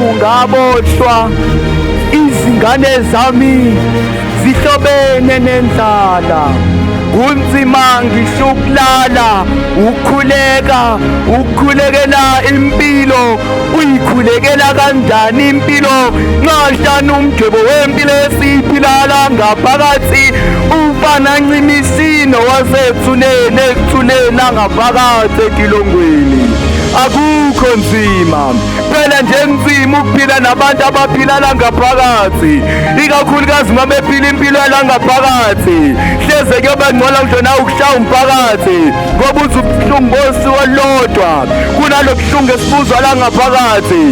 Selokhu ngaboshwa, izingane zami zihlobene nendlala. Kunzima ngisho ukulala, ukukhuleka, ukukhulekela impilo. Uyikhulekela kanjani impilo nxashana umdwebo wempilo esiyiphila la ngaphakathi ufana ncimisi nowasethuneni, ekuthuleni angaphakathi etilongweni? Akukho nzima phela nje, nzima ukuphila nabantu abaphila la ngaphakathi, ikakhulukazi uma bephila impilo yala ngaphakathi. Hleze kuyoba ngcono ngisho na ukushaya umphakathi, ngoba uthi ubuhlungu bosuku olulodwa kunalo buhlungu esibuzwa la ngaphakathi.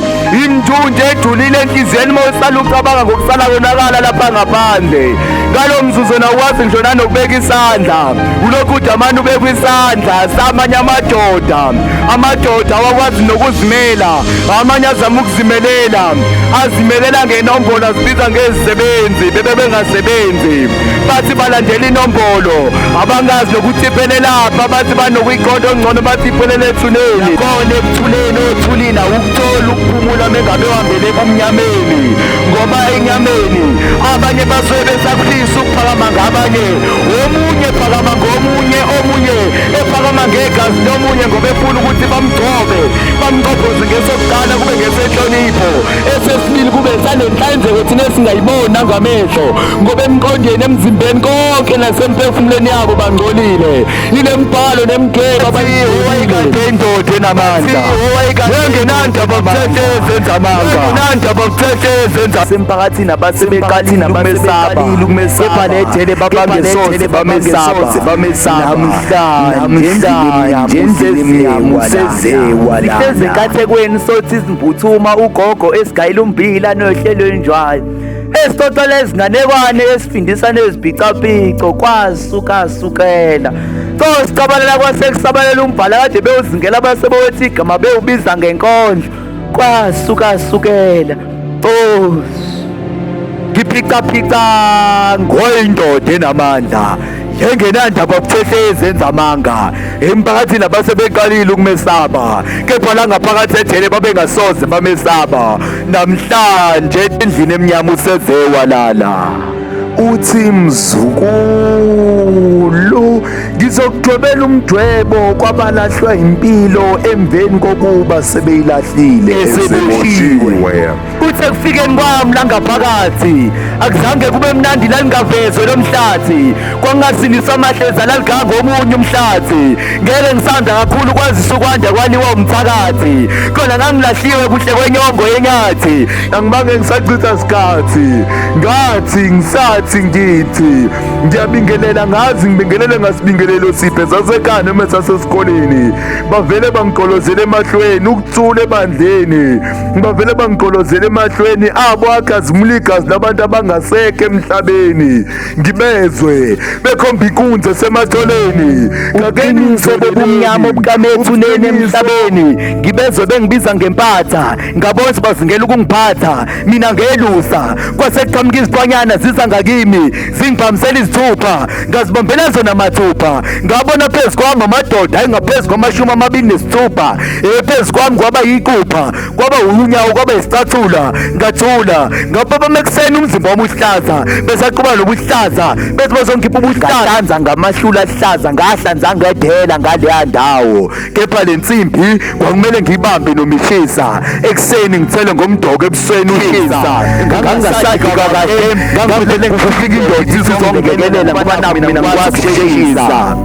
Imthunzi ejulile enhliziyweni uma usala ucabanga ngokusala konakala lapha ngaphandle. Ngalo mzuzu nawukwazi ngisho nanokubeka isandla, ulokhu udamane ubekwa isandla samanye amadoda. Amadoda awakwazi nokuzimela, amanye azama ukuzimelela, azimelela ngenombolo, azibiza ngezisebenzi bebe bengasebenzi. Bathi balandela inombolo, abangazi nokuthi iphelelaphi. Bathi banokuyiqonda ongcono, bathi iphelele ethuneni. Khona ekuthuleni othulini awukuthola ukuphumula mengabe uhambele ebumnyameni, ngoba enyameni abanye basuke besakufisa ukuphakama ngabanye. Omunye phakama ngomunye, omunye ephakama ngegazi lomunye, ngoba efuna ukuthi bamgcobe, bamgcobhoze. Ngesokuqala kube ngesenhlonipho, esesibili kube salenhlanzeko thina esingayiboni nangamehlo, ngoba emqondweni, emzimbeni, konke nasemphefumulweni yabo bangcolile ile mbhalo nemdwebo abayikade. Indoda enamandla engenandaba kuthethe ezenza amanga, engenandaba kuthethe ezenza semphakathini abasebeqalile ukumesaba, kepha lejele babangesoze bamesaba. Namhlanje endlini usezewa. Sihlezi enkathekweni, sothi izimbuthuma ugogo esigayela umbila nohlelo enjwayo, esixoxela izinganekwane, esifindisa neziphicapico. Kwasuka sukela so sicabalela, kwase kusabalela umbhala kade bewuzingela, base bewethi igama bewubiza ngenkondlo. Kwasuka sukela, oh, ngiphicaphica ngoyindoda enamandla engenandaba kuthethe ezenza amanga emphakathini abasebeqalile ukumesaba, kepha la ngaphakathi ejele babengasoze bamesaba. Namhlanje endlini emnyama useze walala. Uthi mzukulu, ngizokudwebela umdwebo kwabalahlwa impilo emveni kokuba sebeyilahlile eseboshiwe. Uthe kufikeni kwami la ngaphakathi akuzange kube mnandi, lalingavezwe lo mhlathi, kwangasindiswa amahleza, laliganga omunye umhlathi. Ngeke ngisanda kakhulu kwazisa ukwanda kwaliwa umthakathi khona. Ngangilahliwe kuhle kwenyongo yenyathi, angibange ngisachitha sikhathi. Ngathi ngisathi ngithi ngiyabingelela, ngazi ngibingelele ngasibingelelo siphe sasekhaya noma sasesikoleni, bavele bangigqolozele emahlweni. Ukuthula ebandleni, bavele bangigqolozele emahlweni abo akhazimula igazi labantu abangasekho emhlabeni. Ngibezwe bekhomba inkunzi esematholeni. Uqiniso bobumnyama obukamethuneni emhlabeni. Ngibezwe bengibiza ngempatha, ngabona ukuthi bazingela ukungiphatha mina ngelusa. Kwase kuqhamuka izicwanyana ziza ngakimi, zingiphamisela izithupha, ngazibambela zona mathupha. Ngabona phezu kwami amadoda ayengaphezu kwama-26 phezu kwami. Kwaba yiqupha, kwaba unyawo, kwaba isicathula. Ngathula, ngaphaphama ekuseni umzimba wami uhlaza, besaquba lobuhlaza, bethi bazongikhipha ubuhlanza ngamahlula ahlaza. Ngahlanza ngedela ngaleya ndawo, kepha le nsimbi kwakumele ngiyibambe nomishisa. Ekuseni ngithele ngomdoko ebusweni ushisa, ngangingasadli kahle. Ngangivele ngifika indoda izongekelela, ngoba nakhu mina ngikwazi ukusheshisa.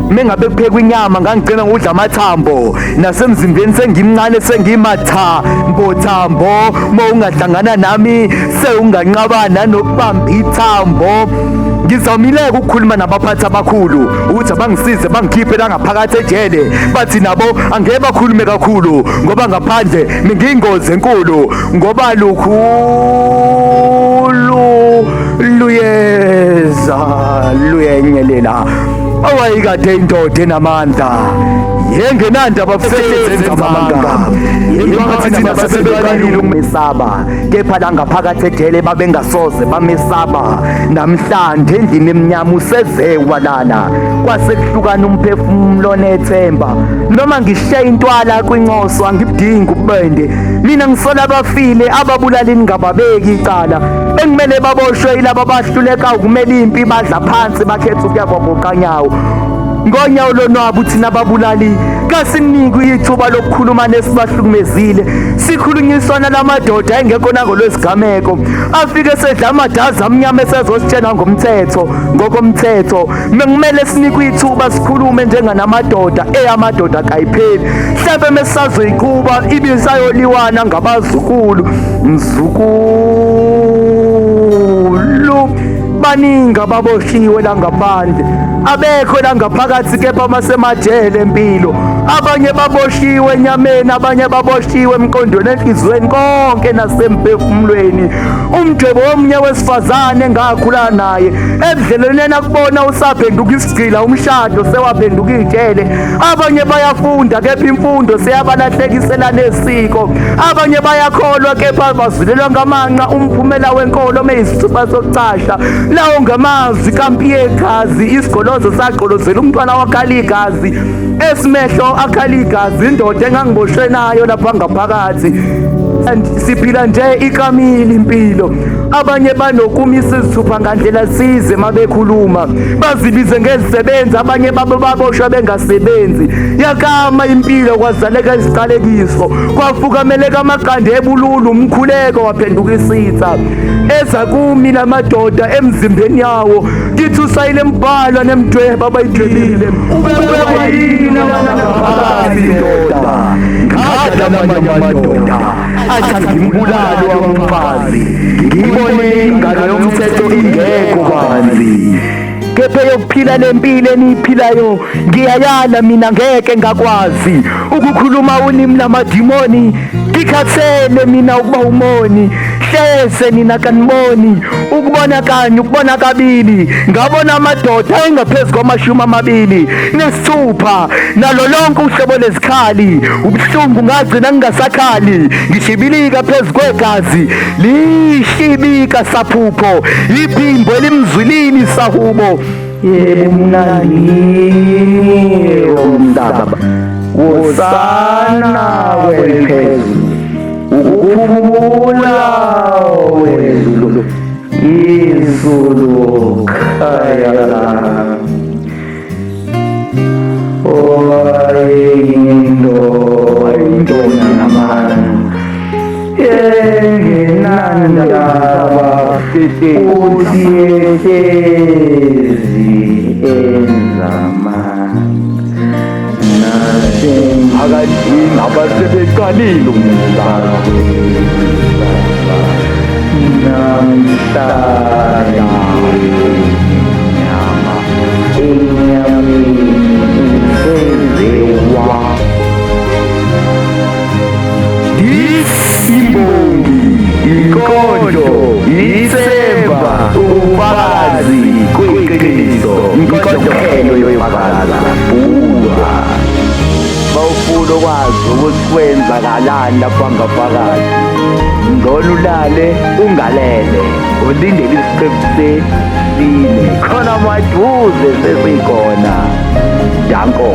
Mengabe kuphekwa inyama ngangigcina ngokudla amathambo. Nasemzimbeni sengimncane, sengimathambo thambo. Uma ungahlangana nami sewunganqaba nanokubamba ithambo. Ngizamile-ke ukukhuluma nabaphathi abakhulu ukuthi abangisize bangikhiphe la ngaphakathi ejele. Bathi nabo angeke bakhulume kakhulu, ngoba ngaphandle ngiyingozi enkulu, ngoba lukhulu luyeza luyenyelela. Owayikade indoda enamandla Yengenandaba futhi amanga. Emphakathini abasebeqalile ukumesaba, kepha la ngaphakathi ejele babengasoze bamesaba. Namhlanje endlini emnyama useze walala, kwase kuhlukana umphefumulo nethemba. Noma ngishiya intwala kwincoso angibudingi ububende. Mina ngisola abafile ababulalini ngababeki icala. Engimele baboshwe ilaba bahluleka ukumela impi badla phansi bakhetha ukuya kwagoqanyawo. Ngonyawo lonwabu thina ababulali kasinikwe ithuba lokukhuluma nesibahlukumezile. Sikhulunyiswa nalamadoda engekho nangolwesigameko. Afike sedla amadazi amnyama esezositshela ngomthetho, ngokomthetho. Mekumele sinikwe ithuba sikhulume njenganamadoda, eyamadoda kayipheli. Mhlampe mesazoyiqhuba ibisayoliwana ngabazukulu. Mzukulu baningi ababoshiwe la ngaphandle abekho la ngaphakathi kepha basemajele empilo abanye baboshiwe enyameni abanye baboshiwe emqondweni enhliziyweni konke nasemphefumulweni umdwebo womunye wesifazane engakhula naye ebudlelwaneni akubona usaphenduka isigqila umshado sewaphenduka ijele abanye bayafunda kepha imfundo seyabalahlekisela nesiko abanye bayakholwa kepha bazulelwa ngamanqa umphumela wenkolo meyisithupha sokucasha lawo ngamazwi kampiyegazi isigolozo sagqolozela umntwana wakhala igazi esimehlo akhala igazi indoda engangiboshwe nayo lapha ngaphakathi and siphila nje ikamile impilo abanye banokumisa izithupha ngandlela size mabekhuluma bazibize ngezisebenzi abanye babo baboshwa bengasebenzi yakama impilo kwazaleka iziqalekiso kwafukameleka amaqanda ebululu umkhuleko waphenduka isitha eza kumi lamadoda emzimbeni yawo ngithi usayile mbhalwa nemdweba abayidwebile ubekwa yini phakathi ndoda ngadla amanye amadoda athi ngimbulale wamfazi ngibone ingalo yomthetho ingekho banzi kepha yokuphila lempilo eniyiphilayo ngiyayala mina ngeke ngakwazi ukukhuluma ulimi lamadimoni ngikhathele mina ukuba umoni hleze nina kaniboni ukubona kanye ukubona kabili ngabona amadoda engaphezu kwamashumi amabili nesithupha nalo lonke uhlobo lezikhali ubuhlungu ngagcina ngingasakhali ngishibilika phezu kwegazi lishibika saphupho iphimbo elimzwilini sahubo yebo mnandi umntaba wosana kweliphezulu ukuphumula wezulu izulu khaya Oyinto engenandaba futhi ehlezi enzama nasemphakathini abasebeqalile umdlalo namhlanje nyama enyameni usenzewa Imbongi, inkondlo, ithemba, ubufakazi kwiqiniso, inkondlo kuphela yoyifakaza. Buka. Bawufuna ukwazi ukuthi kwenzakalani lapha ngaphakathi. Ngcono ulale ungalele, ulindele isiqephu sesine. Khona maduze sesikhona. Danko.